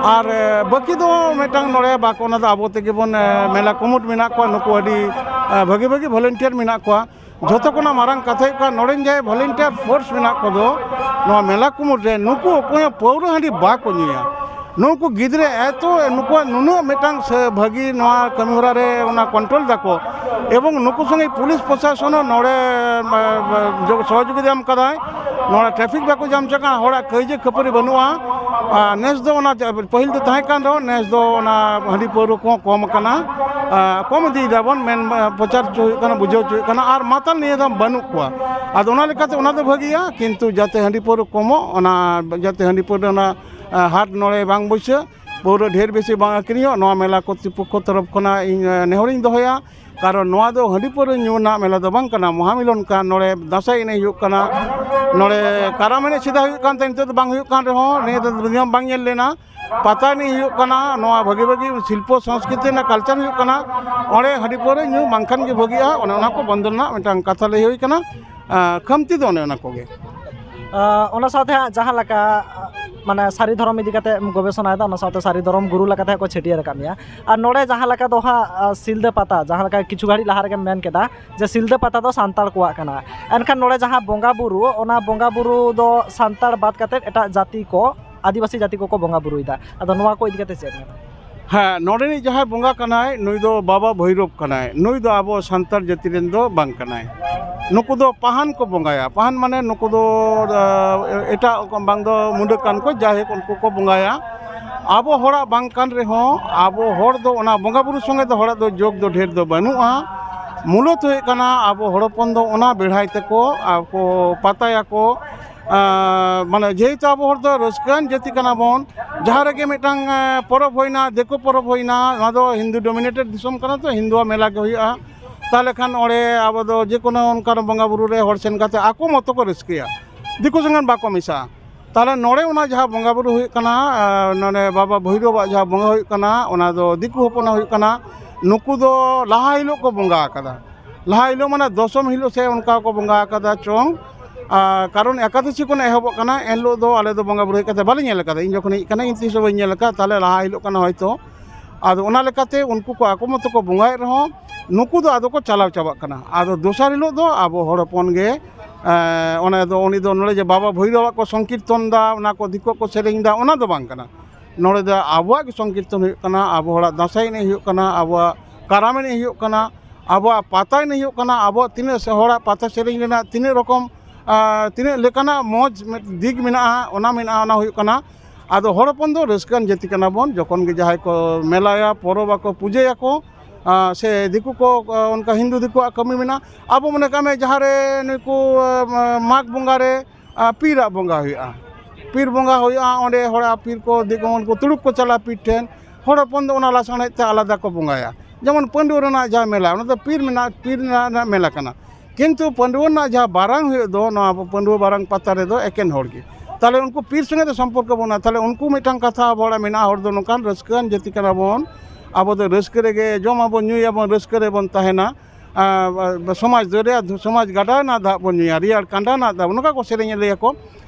ᱟᱨ, ᱟᱨ, ᱵᱟᱹᱠᱤ ᱫᱚ ᱢᱤᱫᱴᱟᱝ ᱱᱚᱰᱮ ᱵᱟᱠᱚ, ᱚᱱᱟ ᱫᱚ ᱟᱵᱚ ᱛᱮᱜᱮ ᱵᱚᱱ, ᱟᱨ, ᱢᱮᱞᱟ ᱠᱩᱢᱩᱴ ᱢᱮᱱᱟᱜ ᱠᱚᱣᱟ, ᱱᱩᱠᱩ ᱟᱹᱰᱤ, ᱟᱨ, ᱵᱷᱟᱹᱜᱤ ᱵᱷᱟᱹᱜᱤ ᱵᱷᱚᱞᱮᱱᱴᱤᱭᱟᱨ ᱢᱮᱱᱟᱜ ᱠᱚᱣᱟ᱾ ᱡᱷᱚᱛᱚ ᱠᱷᱚᱱᱟᱜ ᱢᱟᱨᱟᱝ ᱠᱟᱛᱷᱟ ᱦᱩᱭᱩᱜ ᱠᱟᱱᱟ, ᱱᱚᱰᱮᱱ ᱡᱟᱦᱟᱸᱭ ᱵᱷᱚᱞᱮᱱᱴᱤᱭᱟᱨ ᱯᱷᱳᱨᱥ ᱢᱮᱱᱟᱜ ᱠᱚᱫᱚ ᱱᱚᱣᱟ ᱢᱮᱞᱟ ᱠᱩᱢᱩᱴ ᱨᱮ, ᱱᱩᱠᱩ ᱚᱠᱚᱭ ᱦᱚᱸ ᱯᱟᱹᱣᱨᱟᱹ ᱦᱟᱺᱰᱤ ᱵᱟᱠᱚ ᱧᱩᱭᱟ᱾ ᱱᱩᱠᱩ ᱜᱤᱫᱽᱨᱟᱹ ᱮᱛᱚ ᱱᱩᱠᱩᱣᱟᱜ ᱱᱩᱱᱟᱹᱜ ᱢᱤᱫᱴᱟᱝ ᱥᱮ ᱵᱷᱟᱹᱜᱤ ᱱᱚᱣᱟ ᱠᱟᱹᱢᱤ ᱦᱚᱨᱟ ᱨᱮ ᱚᱱᱟ ᱠᱚᱱᱴᱨᱳᱞ ᱫᱟᱠᱚ, ᱮᱵᱚᱝ ᱱᱩᱠᱩ ᱥᱚᱸᱜᱮ ᱯᱩᱞᱤᱥ ᱯᱨᱚᱥᱟᱥᱚᱱ ᱦᱚᱸ ᱱᱚᱰᱮ, ᱮ, ᱡᱚ-, ᱥᱚᱦᱚᱡᱳᱜᱤᱛᱟ ᱮᱢ ᱠᱟᱫᱟᱭ, ᱱᱚᱰᱮ ᱴᱨᱟᱯᱷᱤᱠ ᱵᱟᱠᱚ ᱡᱟᱢ ᱦᱚᱪᱚ ᱠᱟᱱᱟ, ᱦᱚᱲᱟᱜ ᱠᱟᱹᱭᱡᱟᱹ ᱠᱷᱟᱹᱯᱟᱹᱨᱤ ᱵᱟᱹᱱᱩᱜᱼᱟ᱾ ᱟᱨ ᱱᱮᱥ ᱫᱚ ᱚᱱᱟ ᱡᱟ-, ᱯᱟᱹᱦᱤᱞ ᱫᱚ ᱛᱟᱦᱮᱸ ᱠᱟᱱ ᱨᱮᱦᱚᱸ ᱱᱮᱥ ᱫᱚ ᱚᱱᱟ ᱦᱟᱺᱰᱤ ᱯᱟᱹᱣᱨᱟᱹ ᱠᱚᱦᱚᱸ ᱠᱚᱢ ᱟᱠᱟᱱᱟ, ᱟᱨ ᱠᱚᱢ ᱤᱫᱤᱭ ᱫᱟᱵᱚᱱ ᱢᱮᱱ, ᱯᱨᱚᱪᱟᱨ ᱦᱚᱪᱚ ᱦᱩᱭᱩᱜ ᱠᱟᱱᱟ, ᱵᱩᱡᱷᱟᱹᱣ ᱦᱚᱪᱚ ᱦᱩᱭᱩᱜ ᱠᱟᱱᱟ, ᱟᱨ ᱢᱟᱛᱟᱞ ᱱᱤᱭᱟᱹ ᱫᱚ ᱵᱟᱹᱱᱩᱜ ᱠᱚᱣᱟ᱾ ᱟᱫᱚ ᱚᱱᱟ ᱞᱮᱠᱟᱛᱮ ᱚᱱᱟ ᱫᱚ ᱵᱷᱟᱹᱜᱤᱭᱟ, ᱠᱤᱱᱛᱩ ᱡᱟᱛᱮ ᱦᱟᱺᱰᱤ ᱯᱟᱹᱣᱨᱟᱹ ᱠᱚᱢᱚᱜ, ᱚᱱᱟ ᱡᱟᱛᱮ ᱦᱟᱺᱰᱤ ᱯᱟᱹᱣᱨᱟᱹ ᱚᱱᱟ ᱟᱸ, ᱦᱟᱴ ᱱᱚᱰᱮ ᱵᱟᱝ ᱵᱟᱹᱭᱥᱟᱹᱜ, ᱯᱟᱹᱣᱨᱟᱹ ᱰᱷᱮᱨ ᱵᱮᱥᱤ ᱵᱟᱝ ᱟᱹᱠᱷᱨᱤᱧᱚᱜ, ᱱᱚᱣᱟ ᱢᱮᱞᱟ ᱠᱚᱨᱛᱨᱤᱯᱚᱠᱠᱷᱚ ᱛᱚᱨᱚᱯ ᱠᱷᱚᱱᱟᱜ ᱤᱧ, ᱟᱸ, ᱱᱮᱦᱚᱨᱤᱧ ᱫᱚᱦᱚᱭᱟ᱾ ᱠᱟᱨᱚᱱ ᱱᱚᱣᱟ ᱫᱚ ᱦᱟᱺᱰᱤ ᱯᱟᱹᱣᱨᱟᱹ ᱧᱩ ᱨᱮᱱᱟᱜ ᱢᱮᱞᱟ ᱫᱚ ᱵᱟᱝ ᱠᱟᱱᱟ, ᱢᱚᱦᱟᱢᱤᱞᱚᱱ ᱠᱟᱱ, ᱱᱚᱰᱮ ᱫᱟᱸᱥᱟᱭ ᱮᱱᱮᱡ ᱦᱩᱭᱩᱜ ᱠᱟᱱᱟ, ᱱᱚᱰᱮ ᱠᱟᱨᱟᱢ ᱮᱱᱮᱡ ᱥᱮᱫᱟᱭ ᱦᱩᱭᱩᱜ ᱠᱟᱱ ᱛᱟᱦᱮᱸ, ᱱᱤᱛᱚᱜ ᱫᱚ ᱵᱟᱝ ᱦᱩᱭᱩᱜ ᱠᱟᱱ ᱨᱮᱦᱚᱸ, ᱱᱤᱭᱟᱹ ᱫᱚ ᱱᱤᱭᱚᱢ ᱵᱟᱝ ᱧᱮᱞ ᱞᱮᱱᱟ᱾ ᱯᱟᱛᱟ ᱮᱱᱮᱡ ᱦᱩᱭᱩᱜ ᱠᱟᱱᱟ, ᱱᱚᱣᱟ ᱵᱷᱟᱹᱜᱤ ᱵᱷᱟᱹᱜᱤ ᱥᱤᱞᱯᱚ ᱥᱚᱝᱥᱠᱨᱤᱛᱤ ᱨᱮᱱᱟᱜ ᱠᱟᱞᱪᱟᱨ ᱦᱩᱭᱩᱜ ᱠᱟᱱᱟ, ᱚᱸᱰᱮ ᱦᱟᱺᱰᱤ ᱯᱟᱹᱣᱨᱟᱹ ᱧᱩ ᱵᱟᱝᱠᱷᱟᱱ ᱜᱮ ᱵᱷᱟᱹᱜᱤᱜᱼᱟ, ᱚᱱᱮ ᱚᱱᱟ ᱠᱚ ᱵᱚᱱᱫᱚ ᱨᱮᱱᱟᱜ ᱢᱤᱫᱴᱟᱝ ᱠᱟᱛᱷᱟ ᱞᱟᱹᱭ ᱦᱩᱭ ᱠᱟᱱᱟ᱾ ᱟᱸ, ᱠᱷᱟᱢᱛᱤ ᱫᱚ ᱚᱱᱮ ᱚᱱᱟ ᱠᱚᱜᱮ᱾ ᱟᱸ, ᱚᱱᱟ ᱥᱟᱶᱛᱮ ᱦᱟᱸᱜ ᱡᱟᱦᱟᱸ ᱞᱮᱠᱟ, ᱢᱟᱱᱮ, ᱥᱟᱹᱨᱤ ᱫᱷᱚᱨᱚᱢ ᱤᱫᱤ ᱠᱟᱛᱮ ᱜᱚᱵᱮᱥᱚᱱᱟᱭᱮᱫᱟ, ᱚᱱᱟ ᱥᱟᱶᱛᱮ ᱥᱟᱹᱨᱤ ᱫᱷᱚᱨᱚᱢ ᱜᱩᱨᱩ ᱞᱮᱠᱟᱛᱮ ᱦᱟᱸᱜ ᱠᱚ ᱪᱷᱟᱹᱴᱭᱟᱹᱨ ᱟᱠᱟᱫ ᱢᱮᱭᱟ᱾ ᱟᱨ ᱱᱚᱰᱮ ᱡᱟᱦᱟᱸ ᱞᱮᱠᱟ ᱫᱚ ᱦᱟᱸᱜ, ᱟᱸ, ᱥᱤᱞᱫᱟᱹ ᱯᱟᱛᱟ, ᱡᱟᱦᱟᱸ ᱞᱮᱠᱟ ᱠᱤᱪᱷᱩ ᱜᱷᱟᱹᱲᱤᱡ ᱞᱟᱦᱟ ᱨᱮᱜᱮᱢ ᱢᱮᱱ ᱠᱮᱫᱟ ᱡᱮ ᱥᱤᱞᱫᱟᱹ ᱯᱟᱛᱟ ᱫᱚ ᱥᱟᱱᱛᱟᱲ ᱠᱚᱣᱟᱜ ᱠᱟᱱᱟ, ᱮᱱᱠᱷᱟᱱ ᱱᱚᱰᱮ ᱡᱟᱦᱟᱸ ᱵᱚᱸᱜᱟ ᱵᱩᱨᱩ, ᱚᱱᱟ ᱵᱚᱸᱜᱟ ᱵᱩᱨᱩ ᱫᱚ ᱥᱟᱱᱛᱟᱲ ᱵᱟᱫ ᱠᱟᱛᱮ ᱮᱴᱟᱜ ᱡᱟᱹᱛᱤ ᱠᱚ, ᱟᱹᱫᱤᱵᱟᱹᱥᱤ ᱡᱟᱹᱛᱤ ᱠᱚᱠᱚ ᱵᱚᱸᱜᱟ ᱵᱩᱨᱩᱭᱮᱫᱟ᱾ ᱟᱫᱚ ᱱᱚᱣᱟ ᱠᱚ ᱤᱫᱤ ᱠᱟᱛᱮ ᱪᱮᱫ ᱢᱮᱱᱟ? ᱦᱮᱸ, ᱱᱚᱰᱮᱱᱤᱡ ᱡᱟᱦᱟᱸᱭ ᱵᱚᱸᱜᱟ ᱠᱟᱱᱟᱭ, ᱱᱩᱭ ᱫᱚ ᱵᱟᱵᱟ ᱵᱷᱳᱭᱨᱳᱵ ᱠᱟᱱᱟᱭ᱾ ᱱᱩᱭ ᱫᱚ ᱟᱵᱚ ᱥᱟᱱᱛᱟᱲ ᱡᱟᱹᱛᱤ ᱨᱮᱱ ᱫᱚ ᱵᱟᱝ ᱠᱟᱱᱟᱭ᱾ ᱱᱩᱠᱩ ᱫᱚ ᱯᱟᱦᱟᱱ ᱠᱚ ᱵᱚᱸᱜᱟᱭᱟ᱾ ᱯᱟᱦᱟᱱ ᱢᱟᱱᱮ ᱱᱩᱠᱩ ᱫᱚ, ᱟ, ᱮᱴᱟᱜ ᱠᱚ, ᱵᱟᱝ ᱫᱚ ᱢᱩᱰᱟᱹ ᱠᱟᱱ ᱠᱚ, ᱡᱟᱭᱦᱳᱠ, ᱩᱱᱠᱩ ᱠᱚ ᱵᱚᱸᱜᱟᱭᱟ᱾ ᱟᱵᱚ ᱦᱚᱲᱟᱜ ᱵᱟᱝ ᱠᱟᱱ ᱨᱮᱦᱚᱸ, ᱟᱵᱚ ᱦᱚᱲ ᱫᱚ ᱚᱱᱟ ᱵᱚᱸᱜᱟ ᱵᱩᱨᱩ ᱥᱚᱸᱜᱮ ᱫᱚ ᱦᱚᱲᱟᱜ ᱫᱚ ᱡᱳᱜᱽ ᱫᱚ ᱰᱷᱮᱨ ᱫᱚ ᱵᱟᱹᱱᱩᱜᱼᱟ᱾ ᱢᱩᱞᱚᱛ ᱦᱩᱭᱩᱜ ᱠᱟᱱᱟ, ᱟᱵᱚ ᱦᱚᱲ ᱦᱚᱯᱚᱱ ᱫᱚ ᱚᱱᱟ ᱵᱮᱲᱦᱟᱭ ᱛᱮᱠᱚ, ᱟᱨ ᱠᱚ ᱯᱟᱛᱟᱭᱟᱠᱚ, ᱟᱸ, ᱢᱟᱱᱮ, ᱡᱮᱦᱮᱛᱩ ᱟᱵᱚ ᱦᱚᱲ ᱫᱚ ᱨᱟᱹᱥᱠᱟᱹᱣᱟᱱ ᱡᱟᱹᱛᱤ ᱠᱟᱱᱟ ᱵᱚᱱ, ᱡᱟᱦᱟᱸ ᱨᱮᱜᱮ ᱢᱤᱫᱴᱟᱝ, ᱮᱸ, ᱯᱚᱨᱚᱵᱽ ᱦᱩᱭᱱᱟ, ᱫᱤᱠᱩ ᱯᱚᱨᱚᱵᱽ ᱦᱩᱭᱱᱟ, ᱱᱚᱣᱟ ᱫᱚ ᱦᱤᱱᱫᱩ ᱰᱳᱢᱤᱱᱮᱴᱮᱰ ᱫᱤᱥᱚᱢ ᱠᱟᱱᱟ ᱛᱚ, ᱦᱤᱱᱫᱩᱣᱟᱜ ᱢᱮᱞᱟ ᱜᱮ ᱦᱩᱭᱩᱜᱼᱟ᱾ ᱛᱟᱦᱚᱞᱮ ᱠᱷᱟᱱ ᱚᱸᱰᱮ ᱟᱵᱚ ᱫᱚ ᱡᱮᱠᱳᱱᱳ ᱚᱱᱠᱟᱱ ᱵᱚᱸᱜᱟ ᱵᱩᱨᱩ ᱨᱮ ᱦᱚᱲ ᱥᱮᱱ ᱠᱟᱛᱮ ᱟᱠᱚ ᱢᱚᱛᱚ ᱠᱚ ᱨᱟᱹᱥᱠᱟᱹᱭᱟ, ᱫᱤᱠᱩ ᱥᱚᱸᱜᱮ ᱵᱟᱠᱚ ᱢᱮᱥᱟᱜᱼᱟ᱾ ᱛᱟᱦᱚᱞᱮ ᱱᱚᱰᱮ ᱚᱱᱟ ᱡᱟᱦᱟᱸ ᱵᱚᱸᱜᱟ ᱵᱩᱨᱩ ᱦᱩᱭᱩᱜ ᱠᱟᱱᱟ, ᱟᱸ, ᱱᱚᱰᱮ ᱵᱟᱵᱟ ᱵᱷᱳᱭᱨᱳᱵᱟᱜ ᱡᱟᱦᱟᱸ ᱵᱚᱸᱜᱟ ᱦᱩᱭᱩᱜ ᱠᱟᱱᱟ, ᱚᱱᱟ ᱫᱚ ᱫᱤᱠᱩ ᱦᱚᱯᱚᱱᱟᱜ ᱦᱩᱭᱩᱜ ᱠᱟᱱᱟ᱾ ᱱᱩᱠᱩ ᱫᱚ ᱞᱟᱦᱟ ᱦᱤᱞᱳᱜ ᱠᱚ ᱵᱚᱸᱜᱟ ᱟᱠᱟᱫᱟ᱾ ᱞᱟᱦᱟ ᱦᱤᱞᱳᱜ ᱢᱟᱱᱮ ᱫᱚᱥᱚᱢ ᱦᱤᱞᱳᱜ ᱥᱮ ᱚᱱᱠᱟ ᱠᱚ ᱵᱚᱸᱜᱟ ᱟᱠᱟᱫᱟ ᱪᱚᱝ᱾ ᱟᱨ ᱠᱟᱨᱚᱱ ᱮᱠᱟᱫᱚᱥᱤ ᱠᱷᱚᱱ ᱮᱦᱚᱵᱚᱜ ᱠᱟᱱᱟ, ᱮᱱ ᱦᱤᱞᱳᱜ ᱫᱚ ᱟᱞᱮ ᱫᱚ ᱵᱚᱸᱜᱟ ᱵᱩᱨᱩ ᱦᱮᱡ ᱠᱟᱛᱮ ᱵᱟᱞᱮ ᱧᱮᱞ ᱟᱠᱟᱫᱟ᱾ ᱤᱧ ᱡᱚᱠᱷᱚᱱ ᱦᱮᱡ ᱠᱟᱱᱟ, ᱤᱧ ᱛᱤᱥ ᱦᱚᱸ ᱵᱟᱹᱧ ᱧᱮᱞ ᱟᱠᱟᱫᱟ᱾ ᱛᱟᱦᱚᱞᱮ ᱞᱟᱦᱟ ᱦᱤᱞᱳᱜ ᱠᱟᱱᱟ ᱦᱚᱭᱛᱳ᱾ ᱟᱫᱚ ᱚᱱᱟ ᱞᱮᱠᱟᱛᱮ ᱩᱱᱠᱩ ᱠᱚ ᱟᱠᱚ ᱢᱚᱛᱚ ᱠᱚ ᱵᱚᱸᱜᱟᱭᱮᱫ ᱨᱮᱦᱚᱸ, ᱱᱩᱠᱩ ᱫᱚ ᱟᱫᱚ ᱠᱚ ᱪᱟᱞᱟᱣ ᱪᱟᱵᱟᱜ ᱠᱟᱱᱟ᱾ ᱟᱫᱚ ᱫᱚᱥᱟᱨ ᱦᱤᱞᱳᱜ ᱫᱚ ᱟᱵᱚ ᱦᱚᱲ ᱦᱚᱯᱚᱱ ᱜᱮ, ᱮᱸ, ᱚᱱᱮ ᱫᱚ ᱩᱱᱤ ᱫᱚ ᱱᱚᱰᱮ ᱡᱮ ᱵᱟᱵᱟ ᱵᱷᱳᱭᱨᱳᱵᱟᱜ ᱠᱚ ᱥᱚᱝᱠᱤᱨᱛᱚᱱ ᱫᱟ, ᱚᱱᱟ ᱠᱚ ᱫᱤᱠᱩᱣᱟᱜ ᱠᱚ ᱥᱮᱨᱮᱧ ᱫᱟ, ᱚᱱᱟ ᱫᱚ ᱵᱟᱝ ᱠᱟᱱᱟ᱾ ᱱᱚᱰᱮ ᱫᱚ ᱟᱵᱚᱣᱟᱜ ᱜᱮ ᱥᱚᱝᱠᱤᱨᱛᱚᱱ ᱦᱩᱭᱩᱜ ᱠᱟᱱᱟ, ᱟᱵᱚ ᱦᱚᱲᱟᱜ ᱫᱟᱸᱥᱟᱭ ᱮᱱᱮᱡ ᱦᱩᱭᱩᱜ ᱠᱟᱱᱟ, ᱟᱵᱚᱣᱟᱜ ᱠᱟᱨᱟᱢ ᱮᱱᱮᱡ ᱦᱩᱭᱩᱜ ᱠᱟᱱᱟ, ᱟᱵᱚᱣᱟᱜ ᱯᱟᱛᱟ ᱮᱱᱮᱡ ᱦᱩᱭᱩᱜ ᱠᱟᱱᱟ, ᱟᱵᱚᱣᱟᱜ ᱛᱤᱱᱟᱹᱜ ᱥᱮ ᱦᱚᱲᱟᱜ ᱯᱟᱛᱟ ᱥᱮᱨᱮᱧ ᱨᱮᱱᱟᱜ ᱛᱤᱱᱟᱹᱜ ᱨᱚᱠᱚᱢ, ᱟᱸ, ᱛᱤᱱᱟᱹᱜ ᱞᱮᱠᱟᱱᱟᱜ ᱢᱚᱡᱽ ᱢᱤᱫ ᱫᱤᱠ ᱢᱮᱱᱟᱜᱼᱟ, ᱚᱱᱟ ᱢᱮᱱᱟᱜᱼᱟ, ᱚᱱᱟ ᱦᱩᱭᱩᱜ ᱠᱟᱱᱟ᱾ ᱟᱫᱚ ᱦᱚᱲ ᱦᱚᱯᱚᱱ ᱫᱚ ᱨᱟᱹᱥᱠᱟᱹᱣᱟᱱ ᱡᱟᱹᱛᱤ ᱠᱟᱱᱟ ᱵᱚᱱ, ᱡᱚᱠᱷᱚᱱ ᱜᱮ ᱡᱟᱦᱟᱸᱭ ᱠᱚ ᱢᱮᱞᱟᱭᱟ, ᱯᱚᱨᱚᱵᱽ ᱟᱠᱚ, ᱯᱩᱡᱟᱹᱭᱟᱠᱚ, ᱟᱸ, ᱥᱮ ᱫᱤᱠᱩ ᱠᱚ, ᱟᱸ, ᱚᱱᱠᱟ ᱦᱤᱱᱫᱩ ᱫᱤᱠᱩᱣᱟᱜ ᱠᱟᱹᱢᱤ ᱢᱮᱱᱟᱜᱼᱟ᱾ ᱟᱵᱚ ᱢᱚᱱᱮ ᱠᱟᱜ ᱢᱮ ᱡᱟᱦᱟᱸ ᱨᱮ ᱱᱩᱠᱩ, ᱟᱸ, ᱢᱟᱜᱽ ᱵᱚᱸᱜᱟ ᱨᱮ ᱟᱨ ᱯᱤᱨᱟᱜ ᱵᱚᱸᱜᱟ ᱦᱩᱭᱩᱜᱼᱟ᱾ ᱯᱤᱨ ᱵᱚᱸᱜᱟ ᱦᱩᱭᱩᱜᱼᱟ, ᱚᱸᱰᱮ ᱦᱚᱲᱟᱜ ᱯᱤᱨ ᱠᱚ ᱫᱤᱠᱩ ᱠᱚ ᱛᱩᱲᱩᱠ ᱠᱚ ᱪᱟᱞᱟᱜᱼᱟ ᱯᱤᱨ ᱴᱷᱮᱱ᱾ ᱦᱚᱲ ᱦᱚᱯᱚᱱ ᱫᱚ ᱚᱱᱟ ᱞᱟᱥᱟᱲᱦᱮᱫ ᱛᱮ ᱟᱞᱟᱫᱟ ᱠᱚ ᱵᱚᱸᱜᱟᱭᱟ᱾ ᱡᱮᱢᱚᱱ ᱯᱟᱺᱰᱩᱣᱟᱹ ᱨᱮᱱᱟᱜ ᱡᱟᱦᱟᱸ ᱢᱮᱞᱟ, ᱚᱱᱟ ᱫᱚ ᱯᱤᱨ ᱢᱮᱱᱟᱜ, ᱯᱤᱨ ᱨᱮᱱᱟᱜ, ᱨᱮᱱᱟᱜ ᱢᱮᱞᱟ ᱠᱟᱱᱟ᱾ ᱠᱤᱱᱛᱩ ᱯᱟᱺᱰᱩᱣᱟᱹ ᱨᱮᱱᱟᱜ ᱡᱟᱦᱟᱸ ᱵᱟᱨᱟᱝ ᱦᱩᱭᱩᱜ ᱫᱚ, ᱱᱚᱣᱟ ᱯᱟᱺᱰᱩᱣᱟᱹ ᱵᱟᱨᱟᱝ ᱯᱟᱛᱟ ᱨᱮᱫᱚ ᱮᱠᱮᱱ ᱦᱚᱲ ᱜᱮ᱾ ᱛᱟᱦᱞᱮ ᱩᱱᱠᱩ ᱯᱤᱨ ᱥᱚᱸᱜᱮ ᱫᱚ ᱥᱚᱢᱯᱚᱨᱠᱚ ᱵᱟᱹᱱᱩᱜᱼᱟ᱾ ᱛᱟᱦᱞᱮ ᱩᱱᱠᱩ ᱢᱤᱫᱴᱟᱝ ᱠᱟᱛᱷᱟ ᱟᱵᱚ ᱦᱚᱲᱟᱜ ᱢᱮᱱᱟᱜᱼᱟ, ᱦᱚᱲ ᱫᱚ ᱱᱚᱝᱠᱟᱱ ᱨᱟᱹᱥᱠᱟᱹᱣᱟᱱ ᱡᱟᱹᱛᱤ ᱠᱟᱱᱟ ᱵᱚᱱ, ᱟᱵᱚ ᱫᱚ ᱨᱟᱹᱥᱠᱟᱹ ᱨᱮᱜᱮ ᱡᱚᱢ ᱟᱵᱚᱱ, ᱧᱩᱭ ᱟᱵᱚᱱ, ᱨᱟᱹᱥᱠᱟᱹ ᱨᱮᱵᱚᱱ ᱛᱟᱦᱮᱱᱟ᱾ ᱟᱨ, ᱟᱨ ᱥᱚᱢᱟᱡᱽ ᱫᱚᱨᱭᱟ, ᱥᱚᱢᱟᱡᱽ ᱜᱟᱰᱟ ᱨᱮᱱᱟᱜ ᱫᱟᱜ ᱵᱚᱱ ᱧᱩᱭᱟ, ᱨᱮᱭᱟᱲ ᱠᱟᱸᱰᱟ ᱨᱮᱱᱟᱜ ᱫᱟᱜ, ᱱᱚᱝᱠᱟ ᱠᱚ ᱥᱮᱨᱮᱧ ᱞᱟᱹᱭᱟᱠᱚ᱾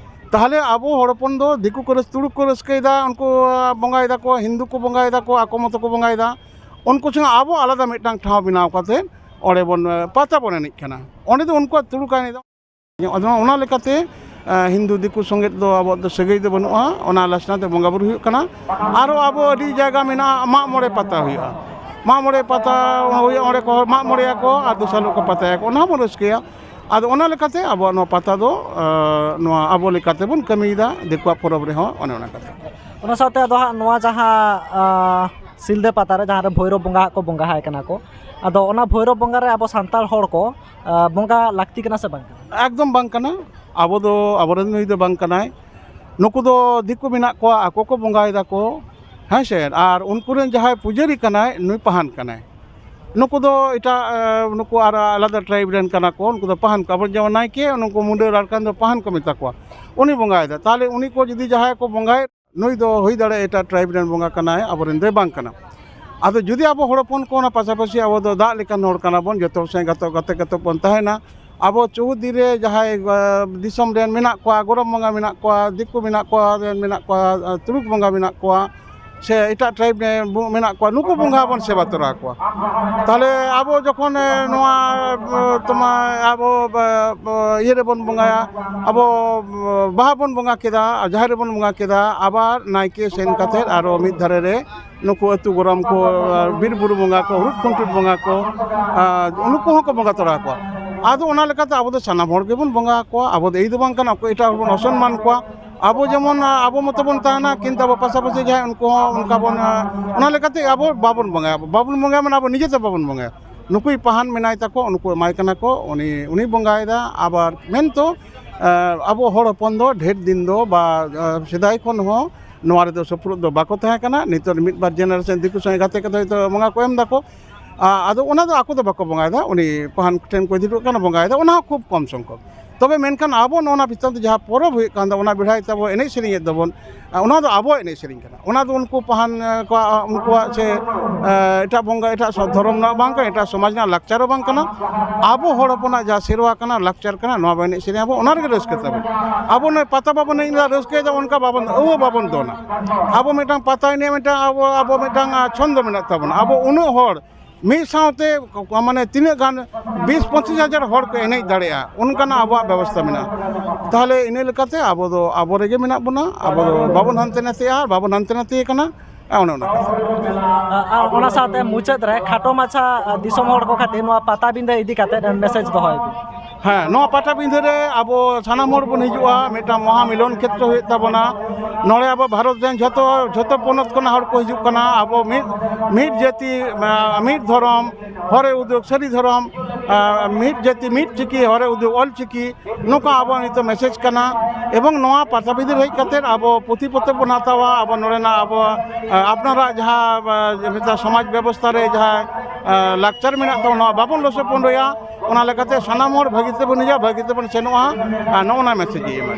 ᱛᱟᱦᱞᱮ ᱟᱵᱚ ᱦᱚᱲ ᱦᱚᱯᱚᱱ ᱫᱚ ᱫᱤᱠᱩ ᱠᱚ ᱨᱟᱹᱥ-, ᱛᱩᱲᱩᱠ ᱠᱚ ᱨᱟᱹᱥᱠᱟᱹᱭᱮᱫᱟ, ᱩᱱᱠᱩ, ᱟᱸ, ᱵᱚᱸᱜᱟᱭᱮᱫᱟ ᱠᱚ, ᱦᱤᱱᱫᱩ ᱠᱚ ᱵᱚᱸᱜᱟᱭᱮᱫᱟ ᱠᱚ, ᱟᱠᱚ ᱢᱚᱛᱚ ᱠᱚ ᱵᱚᱸᱜᱟᱭᱮᱫᱟ᱾ ᱩᱱᱠᱩ ᱥᱚᱸᱜᱮ ᱟᱵᱚ ᱟᱞᱟᱫᱟ ᱢᱤᱫᱴᱟᱝ ᱴᱷᱟᱶ ᱵᱮᱱᱟᱣ ᱠᱟᱛᱮ ᱚᱸᱰᱮ ᱵᱚᱱ, ᱟᱸ, ᱯᱟᱛᱟ ᱵᱚᱱ ᱮᱱᱮᱡ ᱠᱟᱱᱟ᱾ ᱚᱸᱰᱮ ᱫᱚ ᱩᱱᱠᱩᱣᱟᱜ ᱛᱩᱲᱩᱠ ᱮᱱᱮᱡ ᱫᱚ, ᱟᱫᱚ ᱚᱱᱟ ᱞᱮᱠᱟᱛᱮ, ᱟᱸ, ᱦᱤᱱᱫᱩ ᱫᱤᱠᱩ ᱥᱚᱸᱜᱮ ᱫᱚ ᱟᱵᱚᱣᱟᱜ ᱫᱚ ᱥᱟᱹᱜᱟᱹᱭ ᱫᱚ ᱵᱟᱹᱱᱩᱜᱼᱟ᱾ ᱚᱱᱟ ᱞᱟᱥᱱᱟ ᱛᱮ ᱵᱚᱸᱜᱟ ᱵᱩᱨᱩ ᱦᱩᱭᱩᱜ ᱠᱟᱱᱟ᱾ ᱟᱨᱚ ᱟᱵᱚ ᱟᱹᱰᱤ ᱡᱟᱭᱜᱟ ᱢᱮᱱᱟᱜᱼᱟ, ᱢᱟᱜ ᱢᱚᱬᱮ ᱯᱟᱛᱟ ᱦᱩᱭᱩᱜᱼᱟ᱾ ᱢᱟᱜ ᱢᱚᱬᱮ ᱯᱟᱛᱟ ᱦᱩᱭᱩᱜᱼᱟ, ᱚᱸᱰᱮ ᱠᱚ ᱢᱟᱜ ᱢᱚᱬᱮᱭᱟᱠᱚ ᱟᱨ ᱫᱚᱥᱟᱨ ᱦᱤᱞᱳᱜ ᱠᱚ ᱯᱟᱛᱟᱭᱟᱠᱚ, ᱚᱱᱟ ᱦᱚᱸᱵᱚᱱ ᱨᱟᱹᱥᱠᱟᱹᱭᱟ᱾ ᱟᱫᱚ ᱚᱱᱟ ᱞᱮᱠᱟᱛᱮ ᱟᱵᱚᱣᱟᱜ ᱱᱚᱣᱟ ᱯᱟᱛᱟ ᱫᱚ, ᱟᱸ, ᱱᱚᱣᱟ ᱟᱵᱚ ᱞᱮᱠᱟᱛᱮ ᱵᱚᱱ ᱠᱟᱹᱢᱤᱭᱮᱫᱟ, ᱫᱤᱠᱩᱣᱟᱜ ᱯᱚᱨᱚᱵᱽ ᱨᱮᱦᱚᱸ ᱚᱱᱮ ᱚᱱᱟ ᱠᱟᱛᱷᱟ᱾ ᱚᱱᱟ ᱥᱟᱶᱛᱮ ᱟᱫᱚ ᱦᱟᱸᱜ ᱱᱚᱣᱟ ᱡᱟᱦᱟᱸ, ᱟᱸ, ᱥᱤᱞᱫᱟᱹ ᱯᱟᱛᱟ ᱨᱮ ᱡᱟᱦᱟᱸ ᱨᱮ ᱵᱷᱳᱭᱨᱳᱵ ᱵᱚᱸᱜᱟ ᱦᱟᱸᱜ ᱠᱚ ᱵᱚᱸᱜᱟ ᱟᱭ ᱠᱟᱱᱟ ᱠᱚ, ᱟᱫᱚ ᱚᱱᱟ ᱵᱷᱳᱭᱨᱳᱵ ᱵᱚᱸᱜᱟ ᱨᱮ ᱟᱵᱚ ᱥᱟᱱᱛᱟᱲ ᱦᱚᱲ ᱠᱚ, ᱟᱸ, ᱵᱚᱸᱜᱟ ᱞᱟᱹᱠᱛᱤ ᱠᱟᱱᱟ ᱥᱮ ᱵᱟᱝ ᱠᱟᱱᱟ? ᱮᱠᱫᱚᱢ ᱵᱟᱝ ᱠᱟᱱᱟ᱾ ᱟᱵᱚ ᱫᱚ, ᱟᱵᱚᱨᱮᱱ ᱱᱩᱭ ᱫᱚ ᱵᱟᱝ ᱠᱟᱱᱟᱭ᱾ ᱱᱩᱠᱩ ᱫᱚ ᱫᱤᱠᱩ ᱢᱮᱱᱟᱜ ᱠᱚᱣᱟ, ᱟᱠᱚ ᱠᱚ ᱵᱚᱸᱜᱟᱭ ᱫᱟᱠᱚ, ᱦᱮᱸ ᱥᱮ? ᱟᱨ ᱩᱱᱠᱩ ᱨᱮᱱ ᱡᱟᱦᱟᱸᱭ ᱯᱩᱡᱟᱹᱨᱤ ᱠᱟᱱᱟᱭ, ᱱᱩᱭ ᱯᱟᱦᱟᱱ ᱠᱟᱱᱟᱭ᱾ ᱱᱩᱠᱩ ᱫᱚ ᱮᱴᱟᱜ, ᱮ, ᱱᱩᱠᱩ ᱟᱨ ᱟᱞᱟᱫᱟ tribe ᱨᱮᱱ ᱠᱟᱱᱟ ᱠᱚ, ᱩᱱᱠᱩ ᱫᱚ ᱯᱟᱦᱟᱱ ᱠᱚ᱾ ᱟᱵᱚ ᱡᱮᱢᱚᱱ ᱱᱟᱭᱠᱮ, ᱱᱩᱠᱩ ᱢᱩᱰᱟᱹ ᱨᱟᱲᱠᱟᱱ ᱫᱚ ᱯᱟᱦᱟᱱ ᱠᱚ ᱢᱮᱛᱟ ᱠᱚᱣᱟ, ᱩᱱᱤ ᱵᱚᱸᱜᱟᱭᱮᱫᱟ᱾ ᱛᱟᱦᱚᱞᱮ ᱩᱱᱤ ᱠᱚ ᱡᱩᱫᱤ ᱡᱟᱦᱟᱸᱭ ᱠᱚ ᱵᱚᱸᱜᱟᱭᱮᱫ, ᱱᱩᱭ ᱫᱚ ᱦᱩᱭ ᱫᱟᱲᱮᱭᱟᱜᱼᱟ ᱮᱴᱟᱜ tribe ᱨᱮᱱ ᱵᱚᱸᱜᱟ ᱠᱟᱱᱟᱭ, ᱟᱵᱚᱨᱮᱱ ᱫᱚᱭ ᱵᱟᱝ ᱠᱟᱱᱟ᱾ ᱟᱫᱚ ᱡᱩᱫᱤ ᱟᱵᱚ ᱦᱚᱲ ᱦᱚᱯᱚᱱ ᱠᱚ ᱚᱱᱟ ᱯᱟᱥᱟᱯᱟᱥᱤ, ᱟᱵᱚ ᱫᱚ ᱫᱟᱜ ᱞᱮᱠᱟᱱ ᱦᱚᱲ ᱠᱟᱱᱟ ᱵᱚᱱ, ᱡᱚᱛᱚ ᱦᱚᱲ ᱥᱟᱶ ᱜᱟᱛᱮ, ᱜᱟᱛᱮ, ᱜᱟᱛᱮ ᱵᱚᱱ ᱛᱟᱦᱮᱱᱟ᱾ ᱟᱵᱚ ᱪᱳᱣᱦᱩᱫᱤ ᱨᱮ ᱡᱟᱦᱟᱸᱭ, ᱟ, ᱫᱤᱥᱚᱢ ᱨᱮᱱ ᱢᱮᱱᱟᱜ ᱠᱚᱣᱟ, ᱜᱚᱨᱚᱢ ᱵᱚᱸᱜᱟ ᱢᱮᱱᱟᱜ ᱠᱚᱣᱟ, ᱫᱤᱠᱩ ᱢᱮᱱᱟᱜ ᱠᱚᱣᱟ, ᱨᱮᱱ ᱢᱮᱱᱟᱜ ᱠᱚᱣᱟ, ᱟ, ᱛᱩᱲᱩᱠ ᱵᱚᱸᱜᱟ ᱢᱮᱱᱟᱜ ᱠᱚᱣᱟ, ᱥᱮ ᱮᱴᱟᱜ ᱴᱨᱟᱭᱤᱵᱽ ᱨᱮ ᱵᱚ-, ᱢᱮᱱᱟᱜ ᱠᱚᱣᱟ, ᱱᱩᱠᱩ ᱵᱚᱸᱜᱟ ᱵᱚᱱ ᱥᱮᱵᱟ ᱛᱚᱨᱟ ᱠᱚᱣᱟ᱾ ᱛᱟᱦᱚᱞᱮ ᱟᱵᱚ ᱡᱚᱠᱷᱚᱱ, ᱮ, ᱱᱚᱣᱟ, ᱮ, ᱛᱳᱢᱟᱨ ᱟᱵᱚ, ᱮ, ᱮ, ᱤᱭᱟᱹ ᱨᱮᱵᱚᱱ ᱵᱚᱸᱜᱟᱭᱟ, ᱟᱵᱚ, ᱮ, ᱵᱟᱦᱟ ᱵᱚᱱ ᱵᱚᱸᱜᱟ ᱠᱮᱫᱟ, ᱟᱨ ᱡᱟᱦᱮᱨ ᱨᱮᱵᱚᱱ ᱵᱚᱸᱜᱟ ᱠᱮᱫᱟ, ᱟᱵᱟᱨ ᱱᱟᱭᱠᱮ ᱥᱮᱱ ᱠᱟᱛᱮᱫ ᱟᱨᱚ ᱢᱤᱫ ᱫᱷᱟᱨᱮ ᱨᱮ ᱱᱩᱠᱩ ᱟᱹᱛᱩ ᱜᱚᱨᱟᱢ ᱠᱚ, ᱮ, ᱵᱤᱨ ᱵᱩᱨᱩ ᱵᱚᱸᱜᱟ ᱠᱚ, ᱦᱩᱲᱩᱫ ᱠᱷᱩᱱᱴᱩᱫ ᱵᱚᱸᱜᱟ ᱠᱚ, ᱟᱨ ᱱᱩᱠᱩ ᱦᱚᱸᱠᱚ ᱵᱚᱸᱜᱟ ᱛᱚᱨᱟ ᱟᱠᱚᱣᱟ᱾ ᱟᱫᱚ ᱚᱱᱟ ᱞᱮᱠᱟᱛᱮ ᱟᱵᱚ ᱫᱚ ᱥᱟᱱᱟᱢ ᱦᱚᱲ ᱜᱮᱵᱚᱱ ᱵᱚᱸᱜᱟ ᱟᱠᱚᱣᱟ, ᱟᱵᱚ ᱫᱚ ᱮᱭ ᱫᱚ ᱵᱟᱝ ᱠᱟᱱᱟ ᱚᱠᱚᱭ ᱮᱴᱟᱜ ᱦᱚᱲ ᱵᱚᱱ ᱚᱥᱚᱱᱢᱟᱱ ᱠᱚᱣᱟ᱾ ᱟᱵᱚ ᱡᱮᱢᱚᱱ, ᱟ, ᱟᱵᱚ ᱢᱚᱛᱚ ᱵᱚᱱ ᱛᱟᱦᱮᱱᱟ, ᱠᱤᱱᱛᱩ ᱟᱵᱚ ᱯᱟᱥᱟᱯᱟᱥᱤ ᱡᱟᱦᱟᱸᱭ ᱩᱱᱠᱩ ᱦᱚᱸ ᱚᱱᱠᱟ ᱵᱚᱱ, ᱟ, ᱚᱱᱟ ᱞᱮᱠᱟᱛᱮ ᱟᱵᱚ ᱵᱟᱵᱚᱱ ᱵᱚᱸᱜᱟᱭᱟ, ᱵᱟᱵᱚᱱ ᱵᱚᱸᱜᱟᱭᱟ ᱢᱟᱱᱮ ᱟᱵᱚ ᱱᱤᱡᱮ ᱛᱮ ᱵᱟᱵᱚᱱ ᱵᱚᱸᱜᱟᱭᱟ᱾ ᱱᱩᱠᱩᱭ ᱯᱟᱦᱟᱱ ᱢᱮᱱᱟᱭ ᱛᱟᱠᱚ, ᱩᱱᱠᱩ ᱮᱢᱟᱭ ᱠᱟᱱᱟ ᱠᱚ, ᱩᱱᱤ, ᱩᱱᱤ ᱵᱚᱸᱜᱟᱭᱮᱫᱟ᱾ ᱟᱵᱟᱨ ᱢᱮᱱᱛᱚ, ᱟ, ᱟᱵᱚ ᱦᱚᱲ ᱦᱚᱯᱚᱱ ᱫᱚ ᱰᱷᱮᱨ ᱫᱤᱱ ᱫᱚ ᱵᱟ, ᱟ, ᱥᱮᱫᱟᱭ ᱠᱷᱚᱱ ᱦᱚᱸ ᱱᱚᱣᱟ ᱨᱮᱫᱚ ᱥᱩᱯᱨᱩᱫ ᱫᱚ ᱵᱟᱠᱚ ᱛᱟᱦᱮᱸ ᱠᱟᱱᱟ᱾ ᱱᱤᱛᱚᱜ ᱢᱤᱫ ᱵᱟᱨ ᱡᱮᱱᱟᱨᱮᱥᱚᱱ ᱫᱤᱠᱩ ᱥᱚᱸᱜᱮ ᱜᱟᱛᱮ ᱠᱟᱛᱮ ᱦᱚᱭᱛᱳ ᱵᱚᱸᱜᱟ ᱠᱚ ᱮᱢ ᱫᱟᱠᱚ, ᱟ-, ᱟᱫᱚ ᱚᱱᱟ ᱫᱚ ᱟᱠᱚ ᱫᱚ ᱵᱟᱠᱚ ᱵᱚᱸᱜᱟᱭᱮᱫᱟ, ᱩᱱᱤ ᱯᱟᱦᱟᱱ ᱴᱷᱮᱱ ᱠᱚ ᱤᱫᱤ ᱦᱚᱴᱚ ᱠᱟᱜ ᱠᱟᱱᱟ, ᱵᱚᱸᱜᱟᱭᱮᱫᱟ, ᱚᱱᱟ ᱦᱚᱸ ᱠᱷᱩᱵ ᱠᱚᱢ ᱥᱚᱝᱠᱷᱚᱠ᱾ ᱛᱚᱵᱮ ᱢᱮᱱᱠᱷᱟᱱ ᱟᱵᱚ ᱱᱚᱣᱟ ᱵᱷᱤᱛᱟᱹᱨ ᱛᱮ ᱡᱟᱦᱟᱸ ᱯᱚᱨᱚᱵᱽ ᱦᱩᱭᱩᱜ ᱠᱟᱱ ᱫᱚ, ᱚᱱᱟ ᱵᱮᱲᱦᱟᱭ ᱛᱮ ᱟᱵᱚ ᱮᱱᱮᱡ ᱥᱮᱨᱮᱧᱮᱫ ᱫᱚᱵᱚᱱ, ᱟ, ᱚᱱᱟ ᱫᱚ ᱩᱱᱠᱩ ᱯᱟᱦᱟᱱ, ᱟ, ᱠᱚᱣᱟᱜ, ᱩᱱᱠᱩᱣᱟᱜ ᱥᱮ, ᱟ, ᱮᱴᱟᱜ ᱵᱚᱸᱜᱟ, ᱮᱴᱟᱜ ᱥᱚ-, ᱫᱷᱚᱨᱚᱢ ᱨᱮᱱᱟᱜ ᱵᱟᱝ ᱠᱟᱱᱟ, ᱮᱴᱟᱜ ᱥᱚᱢᱟᱡᱽ ᱨᱮᱱᱟᱜ ᱞᱟᱠᱪᱟᱨ ᱦᱚᱸ ᱵᱟᱝ ᱠᱟᱱᱟ᱾ ᱟᱵᱚ ᱦᱚᱲ ᱦᱚᱯᱚᱱᱟᱜ ᱡᱟᱦᱟᱸ ᱥᱮᱨᱣᱟ ᱠᱟᱱᱟ, ᱞᱟᱠᱪᱟᱨ ᱠᱟᱱᱟ, ᱱᱚᱣᱟ ᱵᱚᱱ ᱮᱱᱮᱡ ᱥᱮᱨᱮᱧ ᱟᱵᱚ, ᱚᱱᱟ ᱨᱮᱜᱮ ᱨᱟᱹᱥᱠᱟᱹ ᱛᱟᱵᱚᱱ᱾ ᱟᱵᱚ ᱱᱚᱜᱼᱚᱭ ᱯᱟᱛᱟ ᱵᱟᱵᱚᱱ ᱮᱱᱮᱡ ᱮᱫᱟ, ᱨᱟᱹᱥᱠᱟᱹᱭᱮᱫᱟ, ᱚᱱᱠᱟ ᱵᱟᱵᱚᱱ, ᱟᱹᱣ ᱵᱟᱵᱚᱱ ᱫᱚᱱᱟ᱾ ᱟᱵᱚ ᱢᱤᱫᱴᱟᱝ ᱯᱟᱛᱟ ᱮᱱᱮᱡ ᱢᱤᱫᱴᱟᱝ ᱟᱵᱚ, ᱟᱵᱚ ᱢᱤᱫᱴᱟᱝ, ᱟ, ᱪᱷᱚᱱᱫᱚ ᱢᱮᱱᱟᱜ ᱛᱟᱵᱚᱱᱟ᱾ ᱟᱵᱚ ᱩᱱᱟᱹᱜ ᱦᱚᱲ ᱢᱤᱫ ᱥᱟᱶᱛᱮ ᱠᱚ-, ᱢᱟᱱᱮ ᱛᱤᱱᱟᱹᱜ ᱜᱟᱱ ᱵᱤᱥ ᱯᱚᱸᱪᱤᱥ ᱦᱟᱡᱟᱨ ᱦᱚᱲ ᱠᱚ ᱮᱱᱮᱡ ᱫᱟᱲᱮᱭᱟᱜᱼᱟ, ᱚᱱᱠᱟᱱᱟᱜ ᱟᱵᱚᱣᱟᱜ ᱵᱮᱵᱚᱥᱛᱟ ᱢᱮᱱᱟᱜᱼᱟ᱾ ᱛᱟᱦᱚᱞᱮ ᱤᱱᱟᱹ ᱞᱮᱠᱟᱛᱮ ᱟᱵᱚ ᱫᱚ ᱟᱵᱚ ᱨᱮᱜᱮ ᱢᱮᱱᱟᱜ ᱵᱚᱱᱟ, ᱟᱵᱚ ᱫᱚ ᱵᱟᱵᱚᱱ ᱦᱟᱱᱛᱮ ᱱᱟᱛᱮᱜᱼᱟ ᱟᱨ ᱵᱟᱵᱚᱱ ᱦᱟᱱᱛᱮ ᱱᱟᱛᱮ ᱠᱟᱱᱟ᱾ ᱚᱱᱮ ᱚᱱᱟ ᱠᱟᱛᱷᱟ᱾ ᱟᱨ ᱚᱱᱟ ᱥᱟᱶᱛᱮ ᱢᱩᱪᱟᱹᱫ ᱨᱮ ᱠᱷᱟᱴᱚ ᱢᱟᱪᱷᱟ ᱫᱤᱥᱚᱢ ᱦᱚᱲ ᱠᱚ ᱠᱷᱟᱹᱛᱤᱨ ᱱᱚᱣᱟ ᱯᱟᱴᱟᱵᱤᱸᱫᱟᱹ ᱤᱫᱤ ᱠᱟᱛᱮ ᱢᱮᱥᱮᱡᱽ ᱫᱚᱦᱚᱭ ᱵᱤᱱ᱾ ᱦᱮᱸ, ᱱᱚᱣᱟ ᱯᱟᱴᱟᱵᱤᱸᱫᱷᱟᱹ ᱨᱮ ᱟᱵᱚ ᱥᱟᱱᱟᱢ ᱦᱚᱲ ᱵᱚᱱ ᱦᱤᱡᱩᱜᱼᱟ, ᱢᱤᱫᱴᱟᱝ ᱢᱚᱦᱟ ᱢᱤᱞᱚᱱ ᱠᱷᱮᱛᱨᱚ ᱦᱩᱭᱩᱜ ᱛᱟᱵᱚᱱᱟ᱾ ᱱᱚᱰᱮ ᱟᱵᱚ ᱵᱷᱟᱨᱚᱛ ᱨᱮᱱ ᱡᱷᱚᱛᱚ, ᱡᱷᱚᱛᱚ ᱯᱚᱱᱚᱛ ᱠᱷᱚᱱᱟᱜ ᱦᱚᱲ ᱠᱚ ᱦᱤᱡᱩᱜ ᱠᱟᱱᱟ᱾ ᱟᱵᱚ ᱢᱤᱫ, ᱢᱤᱫ ᱡᱟᱹᱛᱤ, ᱢᱤᱫ ᱫᱷᱚᱨᱚᱢ, ᱦᱚᱨᱮ ᱩᱫᱩᱜ ᱥᱟᱹᱨᱤ ᱫᱷᱚᱨᱚᱢ, ᱢᱤᱫ ᱡᱟᱹᱛᱤ ᱢᱤᱫ ᱪᱤᱠᱤ, ᱦᱚᱨᱮ ᱩᱫᱩᱜ ᱚᱞ ᱪᱤᱠᱤ, ᱱᱚᱝᱠᱟ ᱟᱵᱚᱣᱟᱜ ᱱᱤᱛᱚᱜ ᱢᱮᱥᱮᱡᱽ ᱠᱟᱱᱟ᱾ ᱮᱵᱚᱝ ᱱᱚᱣᱟ ᱯᱟᱴᱟᱵᱤᱸᱫᱷᱟᱹ ᱨᱮ ᱦᱮᱡ ᱠᱟᱛᱮᱫ ᱟᱵᱚ ᱯᱩᱛᱷᱤ ᱯᱚᱛᱚᱵ ᱵᱚᱱ ᱦᱟᱛᱟᱣᱟ, ᱟᱵᱚ ᱱᱚᱰᱮᱱᱟᱜ ᱟᱵᱚ, ᱟᱯᱱᱟᱨᱟᱜ ᱡᱟᱦᱟᱸ, ᱢᱤᱫᱴᱟᱝ ᱥᱚᱢᱟᱡᱽ ᱵᱮᱵᱚᱥᱛᱷᱟ ᱨᱮ ᱡᱟᱦᱟᱸ ᱞᱟᱠᱪᱟᱨ ᱢᱮᱱᱟᱜ ᱛᱟᱵᱚᱱᱟ, ᱱᱚᱣᱟ ᱵᱟᱵᱚᱱ ᱞᱚᱥᱚᱯᱚᱱᱰᱚᱭᱟ᱾ ᱚᱱᱟ ᱞᱮᱠᱟᱛᱮ ᱥᱟᱱᱟᱢ ᱦᱚᱲ ᱵᱷᱟᱹᱜᱤ ᱛᱮᱵᱚᱱ ᱦᱤᱡᱩᱜᱼᱟ, ᱵᱷᱟᱹᱜᱤ ᱛᱮᱵᱚᱱ ᱥᱮᱱᱚᱜᱼᱟ᱾ ᱟᱨ ᱱᱚᱜᱼᱚ ᱱᱟ ᱢᱮᱥᱮᱡᱽ ᱤᱧ ᱮᱢᱟ᱾